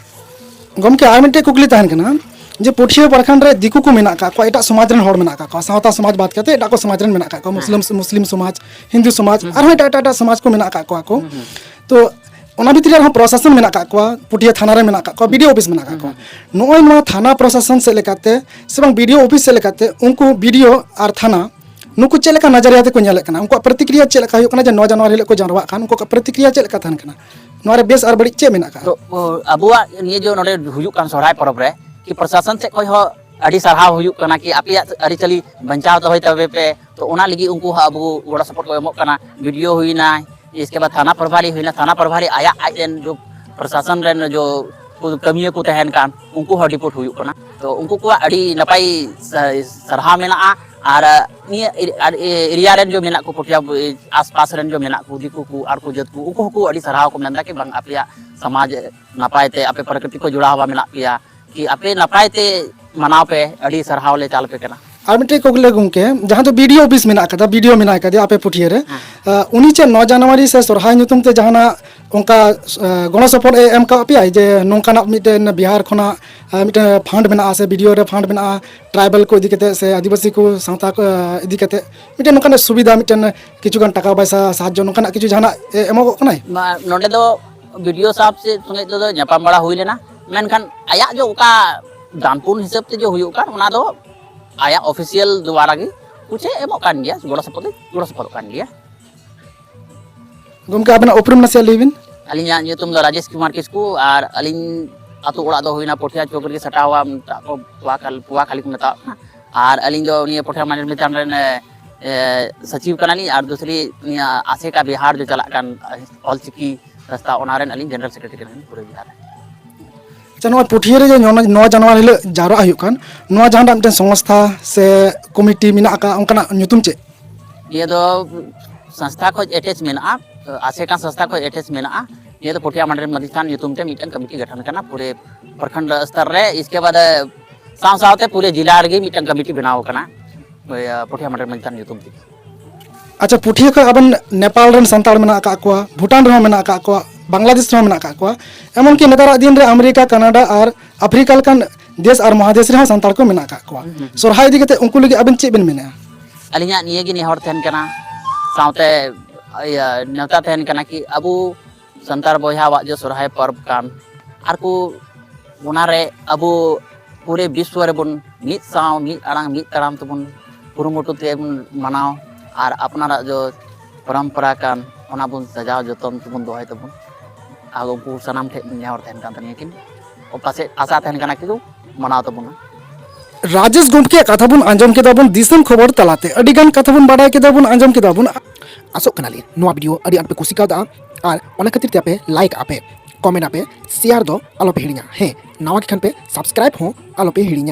ᱜᱚᱢᱠᱮ, ᱟᱨ ᱢᱤᱫᱴᱮᱡ ᱠᱩᱠᱞᱤ ᱛᱟᱦᱮᱱ ᱠᱟᱱᱟ ᱡᱮ ᱯᱩᱴᱷᱤᱭᱟᱹ ᱯᱟᱨᱠᱷᱟᱱ ᱨᱮ ᱫᱤᱠᱩ ᱠᱚ ᱢᱮᱱᱟᱜ ᱟᱠᱟᱫ ᱠᱚᱣᱟ, ᱮᱴᱟᱜ ᱥᱚᱢᱟᱡᱽ ᱨᱮᱱ ᱦᱚᱲ ᱢᱮᱱᱟᱜ ᱟᱠᱟᱫ ᱠᱚᱣᱟ, ᱥᱟᱶᱛᱟ ᱥᱚᱢᱟᱡᱽ ᱵᱟᱫ ᱠᱟᱛᱮ ᱮᱴᱟᱜ ᱠᱚ ᱥᱚᱢᱟᱡᱽ ᱨᱮᱱ ᱢᱮᱱᱟᱜ ᱟᱠᱟᱫ ᱠᱚᱣᱟ, ᱦᱮᱸ᱾ ᱢᱩᱥᱞᱤᱢ, ᱢᱩᱥᱞᱤᱢ ᱥᱚᱢᱟᱡᱽ, ᱦᱤᱱᱫᱩ ᱥᱚᱢᱟᱡᱽ, ᱦᱩᱸ᱾ ᱟᱨᱦᱚᱸ ᱮᱴᱟᱜ, ᱮᱴᱟᱜ, ᱮᱴᱟᱜ ᱥᱚᱢᱟᱡᱽ ᱠᱚ ᱢᱮᱱᱟᱜ ᱟᱠᱟᱫ ᱠᱚᱣᱟ᱾ ᱦᱩᱸ, ᱦᱩᱸ᱾ ᱛᱚ ᱚᱱᱟ ᱵᱷᱤᱛᱨᱤ ᱨᱮ ᱟᱨᱦᱚᱸ ᱯᱨᱚᱥᱟᱥᱚᱱ ᱢᱮᱱᱟᱜ ᱟᱠᱟᱫ ᱠᱚᱣᱟ, ᱯᱩᱴᱷᱤᱭᱟᱹ ᱛᱷᱟᱱᱟ ᱨᱮ ᱢᱮᱱᱟᱜ ᱟᱠᱟᱫ ᱠᱚᱣᱟ, ᱦᱩᱸ᱾ ᱵᱤ ᱰᱤ ᱳ ᱚᱯᱷᱤᱥ ᱢᱮᱱᱟᱜ ᱟᱠᱟᱫ ᱠᱚᱣᱟ᱾ ᱦᱩᱸ, ᱦᱩᱸ᱾ ᱱᱚᱜᱼᱚᱭ ᱱᱚᱣᱟ ᱛᱷᱟᱱᱟ ᱯᱨᱚᱥᱟᱥᱚᱱ ᱥᱮᱫ ᱞᱮᱠᱟᱛᱮ ᱥᱮ ᱵᱟᱝ ᱵᱤ ᱰᱤ ᱳ ᱚᱯᱷᱤᱥ ᱥᱮᱫ ᱞᱮᱠᱟᱛᱮ ᱩᱱᱠᱩ ᱵᱤ ᱰᱤ ᱳ ᱟᱨ ᱛᱷᱟᱱᱟ ᱱᱩᱠᱩ ᱪᱮᱫ ᱞᱮᱠᱟ ᱱᱟᱡᱟᱨᱤᱭᱟ ᱛᱮᱠᱚ ᱧᱮᱞᱮᱫ ᱠᱟᱱᱟ, ᱩᱱᱠᱩᱣᱟᱜ ᱯᱨᱚᱛᱤᱠᱨᱤᱭᱟ ᱪᱮᱫ ᱞᱮᱠᱟ ᱦᱩᱭᱩᱜ ᱠᱟᱱᱟ ᱡᱮ ᱱᱚᱣᱟ ᱡᱟᱱᱩᱣᱟᱨᱤ ᱦᱤᱞᱳᱜ ᱠᱚ ᱡᱟᱣᱨᱟᱜ ᱠᱟᱱ, ᱩᱱᱠᱩᱣᱟᱜ ᱯᱨᱚᱛᱤᱠᱨᱤᱭᱟ ᱪᱮᱫ ᱞᱮᱠᱟ ᱛᱟᱦᱮᱱ ᱠᱟᱱᱟ? ᱱᱚᱣᱟ ᱨᱮ ᱵᱮᱥ ᱟᱨ ᱵᱟᱹᱲᱤᱡ ᱪᱮᱫ ᱢᱮᱱᱟᱜ ᱟᱠᱟᱫᱟ? ᱛᱚ, ᱚ, ᱟᱵᱚᱣᱟᱜ ᱱᱤᱭᱟᱹ ᱡᱮ ᱱᱚᱰᱮ ᱦᱩᱭᱩᱜ ᱠᱟᱱ ᱥᱚᱦᱨᱟᱭ ᱯᱚᱨᱚᱵᱽ ᱨᱮ ᱠᱤ ᱯᱨᱚᱥᱟᱥᱚᱱ ᱥᱮᱫ ᱠᱷᱚᱱ ᱦᱚᱸ ᱟᱹᱰᱤ ᱥᱟᱨᱦᱟᱣ ᱦᱩᱭᱩᱜ ᱠᱟᱱᱟ ᱠᱤ ᱟᱯᱮᱭᱟᱜ ᱟᱹᱨᱤᱪᱟᱹᱞᱤ ᱵᱟᱧᱪᱟᱣ ᱫᱚᱦᱚᱭ ᱛᱟᱵᱮ ᱯᱮ, ᱛᱚ ᱚᱱᱟ ᱞᱟᱹᱜᱤᱫ ᱩᱱᱠᱩ ᱦᱚᱸ ᱟᱵᱚ ᱜᱚᱲᱚ ᱥᱚᱯᱚᱦᱚᱫ ᱠᱚ ᱮᱢᱚᱜ ᱠᱟᱱᱟ᱾ ᱵᱤ ᱰᱤ ᱳ ᱦᱩᱭᱱᱟᱭ, ᱤᱥᱠᱮ ᱵᱟᱫ ᱛᱷᱟᱱᱟ ᱯᱨᱚᱵᱷᱟᱨᱤ ᱦᱩᱭᱱᱟ, ᱛᱷᱟᱱᱟ ᱯᱨᱚᱵᱷᱟᱨᱤ ᱟᱭᱟᱜ ᱟᱡ ᱨᱮᱱ ᱡᱚ ᱯᱨᱚᱥᱟᱥᱚᱱ ᱨᱮᱱ ᱡᱚ ᱠᱟᱹᱢᱤᱭᱟᱹ ᱠᱚ ᱛᱟᱦᱮᱱ ᱠᱟᱱ, ᱩᱱᱠᱩ ᱦᱚᱸ ᱰᱤᱯᱳᱨᱴ ᱦᱩᱭᱩᱜ ᱠᱟᱱᱟ᱾ ᱛᱚ ᱩᱱᱠᱩ ᱠᱚᱣᱟᱜ ᱟᱹᱰᱤ ᱱᱟᱯᱟᱭ ᱥᱟ-, ᱥᱟᱨᱦᱟᱣ ᱢᱮᱱᱟᱜᱼᱟ᱾ ᱟᱨ ᱱᱤᱭᱟᱹ ᱮᱨ-, ᱟᱨ ᱮᱨᱤᱭᱟ ᱨᱮᱱ ᱡᱚ ᱢᱮᱱᱟᱜ ᱠᱚ, ᱯᱩᱴᱷᱤᱭᱟ ᱟᱥᱯᱟᱥ ᱨᱮᱱ ᱡᱚ ᱢᱮᱱᱟᱜ ᱠᱚ, ᱫᱤᱠᱩ ᱠᱚ ᱟᱨ ᱠᱚ ᱡᱟᱹᱛ ᱠᱚ, ᱩᱱᱠᱩ ᱦᱚᱸᱠᱚ ᱟᱹᱰᱤ ᱥᱟᱨᱦᱟᱣ ᱠᱚ ᱢᱮᱱᱫᱟ ᱠᱤ ᱵᱟᱝ, ᱟᱯᱮᱭᱟᱜ ᱥᱚᱢᱟᱡᱽ ᱱᱟᱯᱟᱭ ᱛᱮ, ᱟᱯᱮ ᱯᱨᱚᱠᱨᱤᱛᱤ ᱠᱚ ᱡᱚᱲᱟᱣ ᱢᱮᱱᱟᱜ ᱯᱮᱭᱟ, ᱠᱤ ᱟᱯᱮ ᱱᱟᱯᱟᱭ ᱛᱮ ᱢᱟᱱᱟᱣ ᱯᱮ, ᱟᱹᱰᱤ ᱥᱟᱨᱦᱟᱣ ᱞᱮ ᱪᱟᱞ ᱟᱯᱮ ᱠᱟᱱᱟ᱾ ᱟᱨ ᱢᱤᱫᱴᱮᱡ ᱠᱩᱠᱞᱤ ᱜᱚᱢᱠᱮ, ᱡᱟᱦᱟᱸ ᱫᱚ ᱵᱤ ᱰᱤ ᱳ ᱚᱯᱷᱤᱥ ᱢᱮᱱᱟᱜ ᱟᱠᱟᱫᱟ, ᱵᱤ ᱰᱤ ᱳ ᱢᱮᱱᱟᱭ ᱟᱠᱟᱫᱮᱭᱟ ᱟᱯᱮ ᱯᱩᱴᱷᱤᱭᱟᱹ ᱨᱮ, ᱦᱮᱸ᱾ ᱟᱸ, ᱩᱱᱤ ᱪᱮᱫ ᱱᱚ ᱡᱟᱱᱩᱣᱟᱨᱤ ᱥᱮ ᱥᱚᱨᱦᱟᱭ ᱧᱩᱛᱩᱢ ᱛᱮ ᱡᱟᱦᱟᱱᱟᱜ ᱚᱱᱠᱟ, ᱟᱸ, ᱜᱚᱲᱚ ᱥᱚᱯᱚᱦᱚᱫ ᱮ ᱮᱢ ᱠᱟᱣᱟᱫ ᱯᱮᱭᱟᱭ ᱡᱮ ᱱᱚᱝᱠᱟᱱᱟᱜ ᱢᱤᱫᱴᱮᱱ ᱵᱤᱦᱟᱨ ᱠᱷᱚᱱᱟᱜ, ᱟᱸ, ᱢᱤᱫᱴᱮᱱ ᱯᱷᱟᱱᱰ ᱢᱮᱱᱟᱜᱼᱟ ᱥᱮ ᱵᱤ ᱰᱤ ᱳ ᱨᱮ ᱯᱷᱟᱱᱰ ᱢᱮᱱᱟᱜᱼᱟ ᱴᱨᱟᱭᱵᱟᱞ ᱠᱚ ᱤᱫᱤ ᱠᱟᱛᱮ ᱥᱮ ᱟᱹᱫᱤᱵᱟᱹᱥᱤ ᱠᱚ ᱥᱟᱶᱛᱟ ᱠᱚ, ᱟᱸ, ᱤᱫᱤ ᱠᱟᱛᱮ ᱢᱤᱫᱴᱮᱱ ᱱᱚᱝᱠᱟᱱᱟᱜ ᱥᱩᱵᱤᱫᱷᱟ ᱢᱤᱫᱴᱮᱱ ᱠᱤᱪᱷᱩ ᱜᱟᱱ ᱴᱟᱠᱟ ᱯᱚᱭᱥᱟ ᱥᱟᱦᱟᱡᱽᱡᱚ ᱱᱚᱝᱠᱟᱱᱟᱜ ᱠᱤᱪᱷᱩ ᱡᱟᱦᱟᱱᱟᱜ ᱮ ᱮᱢᱚᱜᱚᱜ ᱠᱟᱱᱟᱭ? ᱢᱟ, ᱱᱚᱰᱮ ᱫᱚ ᱵᱤ ᱰᱤ ᱳ ᱥᱟᱦᱮᱵᱽ ᱥᱮ ᱥᱚᱸᱜᱮ ᱛᱮᱫᱚ ᱧᱟᱯᱟᱢ ᱵᱟᱲᱟ ᱦᱩᱭ ᱞᱮᱱᱟ, ᱢᱮᱱᱠᱷᱟᱱ ᱟᱭᱟᱜ ᱡᱮ ᱚᱠᱟ ᱫᱟᱱᱯᱩᱱ ᱦᱤᱥᱟᱹᱵ ᱛᱮ ᱡᱮ ᱦᱩᱭᱩᱜ ᱠᱟᱱ, ᱚᱱᱟ ᱫᱚ ᱟᱭᱟᱜ ᱚᱯᱷᱤᱥᱤᱭᱟᱞ ᱫᱩᱣᱟᱨᱟ ᱜᱮ ᱠᱩᱪ ᱮ ᱮᱢᱚᱜ ᱠᱟᱱ ᱜᱮᱭᱟ, ᱜᱚᱲᱚ ᱥᱚᱯᱚᱦᱚᱫ ᱜᱚᱲᱚ ᱥᱚᱯᱚᱦᱚᱫᱚᱜ ᱠᱟᱱ ᱜᱮᱭᱟ᱾ ᱜᱚᱢᱠᱮ, ᱟᱵᱮᱱᱟᱜ ᱩᱯᱨᱩᱢ ᱱᱟᱥᱮᱭᱟᱜ ᱞᱟᱹᱭ ᱵᱤᱱ᱾ ᱟᱹᱞᱤᱧᱟᱜ ᱧᱩᱛᱩᱢ ᱫᱚ ᱨᱟᱡᱮᱥ ᱠᱩᱢᱟᱨ ᱠᱤᱥᱠᱩ ᱟᱨ ᱟᱹᱞᱤᱧ ᱟᱹᱛᱩ ᱚᱲᱟᱜ ᱫᱚ ᱦᱩᱭᱱᱟ ᱯᱚᱴᱷᱤᱭᱟ ᱪᱚᱠ ᱨᱮᱜᱮ ᱥᱟᱴᱟᱣᱟ, ᱢᱮᱛᱟᱜ ᱠᱚ ᱯᱚᱣᱟ ᱠᱟᱞ-, ᱯᱚᱣᱟ ᱠᱟᱞᱤ ᱠᱚ ᱢᱮᱛᱟᱜ ᱠᱟᱱᱟ᱾ ᱟᱨ ᱟᱹᱞᱤᱧ ᱫᱚ ᱱᱤᱭᱟᱹ ᱯᱚᱴᱷᱤᱭᱟ ᱢᱟᱱᱰᱤ ᱢᱤᱫᱴᱟᱝ ᱨᱮᱱ, ᱮ, ᱮ, ᱥᱚᱪᱤᱵᱽ ᱠᱟᱱᱟᱞᱤᱧ ᱟᱨ ᱫᱩᱥᱨᱤ ᱱᱤᱭᱟᱹ ᱟᱥᱮᱠᱟ ᱵᱤᱦᱟᱨ ᱡᱮ ᱪᱟᱞᱟᱜ ᱠᱟᱱ ᱚᱞᱪᱤᱠᱤ ᱨᱟᱥᱛᱟ, ᱚᱱᱟ ᱨᱮᱱ ᱟᱹᱞᱤᱧ ᱡᱮᱱᱟᱨᱟᱞ ᱥᱮᱠᱨᱮᱴᱟᱨᱤ ᱠᱟᱱᱟᱞᱤᱧ ᱯᱩᱨᱟᱹ ᱵᱤᱦᱟᱨ ᱨᱮ᱾ ᱟᱪᱪᱷᱟ, ᱱᱚᱣᱟ ᱯᱩᱴᱷᱤᱭᱟᱹ ᱨᱮ ᱡᱮ ᱱᱚᱣᱟ, ᱱᱚᱣᱟ ᱡᱟᱱᱣᱟᱨ ᱦᱤᱞᱳᱜ ᱡᱟᱣᱨᱟᱜ ᱦᱩᱭᱩᱜ ᱠᱟᱱ, ᱱᱚᱣᱟ ᱡᱟᱦᱟᱱᱟᱜ ᱢᱤᱫᱴᱮᱱ ᱥᱚᱝᱥᱛᱷᱟ ᱥᱮ ᱠᱚᱢᱤᱴᱤ ᱢᱮᱱᱟᱜ ᱟᱠᱟᱫ, ᱚᱱᱠᱟᱱᱟᱜ ᱧᱩᱛᱩᱢ ᱪᱮᱫ? ᱱᱤᱭᱟᱹ ᱫᱚ ᱥᱚᱝᱥᱛᱷᱟ ᱠᱷᱚᱱ ᱮᱴᱮᱪ ᱢᱮᱱᱟᱜᱼᱟ, ᱟᱥᱮᱠᱟ ᱥᱚᱝᱥᱛᱷᱟ ᱠᱷᱚᱱ ᱮᱴᱮᱪ ᱢᱮᱱᱟᱜᱼᱟ᱾ ᱱᱤᱭᱟᱹ ᱫᱚ ᱯᱚᱴᱷᱤᱭᱟ ᱢᱟᱱᱰᱤ ᱢᱟᱹᱡᱷᱤ ᱛᱷᱟᱱ ᱧᱩᱛᱩᱢ ᱛᱮ ᱢᱤᱫᱴᱟᱝ ᱠᱚᱢᱤᱴᱤ ᱜᱚᱴᱷᱚᱱ ᱠᱟᱱᱟ ᱯᱩᱨᱟᱹ ᱯᱨᱚᱠᱷᱚᱸᱰ ᱥᱛᱚᱨ ᱨᱮ, ᱤᱥᱠᱮ ᱵᱟᱫ ᱥᱟᱶ ᱥᱟᱶᱛᱮ ᱯᱩᱨᱟᱹ ᱡᱮᱞᱟ ᱨᱮᱜᱮ ᱢᱤᱫᱴᱟᱝ ᱠᱚᱢᱤᱴᱤ ᱵᱮᱱᱟᱣ ᱠᱟᱱᱟ, ᱳᱭ, ᱯᱚᱴᱷᱤᱭᱟ ᱢᱟᱱᱰᱤ ᱢᱟᱹᱡᱷᱤ ᱛᱷᱟᱱ ᱧᱩᱛᱩᱢ ᱛᱮ᱾ ᱟᱪᱪᱷᱟ, ᱯᱩᱴᱷᱤᱭᱟᱹ ᱠᱷᱚᱱ ᱟᱵᱮᱱ ᱱᱮᱯᱟᱞ ᱨᱮᱱ ᱥᱟᱱᱛᱟᱲ ᱢᱮᱱᱟᱜ ᱟᱠᱟᱫ ᱠᱚᱣᱟ, ᱵᱷᱩᱴᱟᱱ ᱨᱮᱦᱚᱸ ᱢᱮᱱᱟᱜ ᱟᱠᱟᱫ ᱠᱚᱣᱟ, ᱵᱟᱝᱞᱟᱫᱮᱥ ᱨᱮᱦᱚᱸ ᱢᱮᱱᱟᱜ ᱟᱠᱟᱫ ᱠᱚᱣᱟ, ᱮᱢᱚᱱᱠᱤ ᱱᱮᱛᱟᱨᱟᱜ ᱫᱤᱱ ᱨᱮ ᱟᱢᱮᱨᱤᱠᱟ, ᱠᱟᱱᱟᱰᱟ ᱟᱨ ᱟᱯᱷᱨᱤᱠᱟ ᱞᱮᱠᱟᱱ ᱫᱮᱥ ᱟᱨ ᱢᱚᱦᱟᱫᱮᱥ ᱨᱮᱦᱚᱸ ᱥᱟᱱᱛᱟᱲ ᱠᱚ ᱢᱮᱱᱟᱜ ᱟᱠᱟᱫ ᱠᱚᱣᱟ᱾ ᱦᱩᱸ, ᱦᱩᱸ᱾ ᱥᱚᱨᱦᱟᱭ ᱤᱫᱤ ᱠᱟᱛᱮ ᱩᱱᱠᱩ ᱞᱟᱹᱜᱤᱫ ᱟᱵᱮᱱ ᱪᱮᱫ ᱵᱮᱱ ᱢᱮᱱᱟ? ᱟᱹᱞᱤᱧᱟᱜ ᱱᱤᱭᱟᱹ ᱜᱮ ᱱᱮᱦᱚᱨ ᱛᱟᱦᱮᱱ ᱠᱟᱱᱟ, ᱥᱟᱶᱛᱮ, ᱤᱭᱟᱹ, ᱱᱮᱣᱛᱟ ᱛᱟᱦᱮᱱ ᱠᱟᱱᱟ ᱠᱤ ᱟᱵᱚ ᱥᱟᱱᱛᱟᱲ ᱵᱚᱭᱦᱟᱣᱟᱜ ᱡᱮ ᱥᱚᱨᱦᱟᱭ ᱯᱚᱨᱚᱵᱽ ᱠᱟᱱ, ᱟᱨ ᱠᱚ ᱚᱱᱟᱨᱮ ᱟᱵᱚ ᱯᱩᱨᱟᱹ ᱵᱤᱥᱣᱚ ᱨᱮᱵᱚᱱ ᱢᱤᱫ ᱥᱟᱶ, ᱢᱤᱫ ᱟᱲᱟᱝ, ᱢᱤᱫ ᱛᱟᱲᱟᱢ ᱛᱮᱵᱚᱱ ᱠᱩᱨᱩᱢᱩᱴᱩ ᱛᱮᱵᱚᱱ ᱢᱟᱱᱟᱣ, ᱟᱨ ᱟᱯᱱᱟᱨᱟᱜ ᱡᱚ ᱯᱚᱨᱚᱢᱯᱚᱨᱟ ᱠᱟᱱ, ᱚᱱᱟ ᱵᱚᱱ ᱥᱟᱡᱟᱣ ᱡᱚᱛᱚᱱ ᱛᱮᱵᱚᱱ ᱫᱚᱦᱚᱭ ᱛᱟᱵᱚᱱ᱾ ᱟᱨ ᱩᱱᱠᱩ ᱥᱟᱱᱟᱢ ᱴᱷᱮᱱ ᱱᱮᱦᱚᱨ ᱛᱟᱦᱮᱱ ᱠᱟᱱ ᱛᱟᱹᱞᱤᱧᱟ ᱠᱤᱱ, ᱯᱟᱥᱮᱡ ᱟᱥᱟ ᱛᱟᱦᱮᱱ ᱠᱟᱱᱟ ᱠᱤ ᱠᱚ ᱢᱟᱱᱟᱣ ᱛᱟᱵᱚᱱᱟ᱾ ᱨᱟᱡᱮᱥ ᱜᱚᱢᱠᱮᱭᱟᱜ ᱠᱟᱛᱷᱟ ᱵᱚᱱ ᱟᱸᱡᱚᱢ ᱠᱮᱫᱟ ᱵᱚᱱ, ᱫᱤᱥᱚᱢ ᱠᱷᱚᱵᱚᱨ ᱛᱟᱞᱟᱛᱮ ᱟᱹᱰᱤ ᱜᱟᱱ ᱠᱟᱛᱷᱟ ᱵᱚᱱ ᱵᱟᱰᱟᱭ ᱠᱮᱫᱟ ᱵᱚᱱ, ᱟᱸᱡᱚᱢ ᱠᱮᱫᱟ ᱵᱚᱱ᱾ ᱟᱥᱚᱜ ᱠᱟᱱᱟᱞᱤᱧ ᱱᱚᱣᱟ ᱵᱷᱤᱰᱤᱭᱳ ᱟᱹᱰᱤ ᱟᱸᱴ ᱯᱮ ᱠᱩᱥᱤ ᱠᱟᱣᱫᱟ, ᱟᱨ ᱚᱱᱟ ᱠᱷᱟᱹᱛᱤᱨ ᱛᱮ ᱟᱯᱮ ᱞᱟᱭᱤᱠ ᱟᱯᱮ, ᱠᱚᱢᱮᱱᱴ ᱟᱯᱮ, ᱥᱮᱭᱟᱨ ᱫᱚ ᱟᱞᱚᱯᱮ ᱦᱤᱲᱤᱧᱟ᱾ ᱦᱮᱸ, ᱱᱟᱣᱟ ᱜᱮ ᱠᱷᱟᱱ ᱯᱮ ᱥᱟᱵᱥᱠᱨᱟᱭᱤᱵ ᱦᱚᱸ ᱟᱞᱚᱯᱮ ᱦᱤᱲᱤᱧᱟ᱾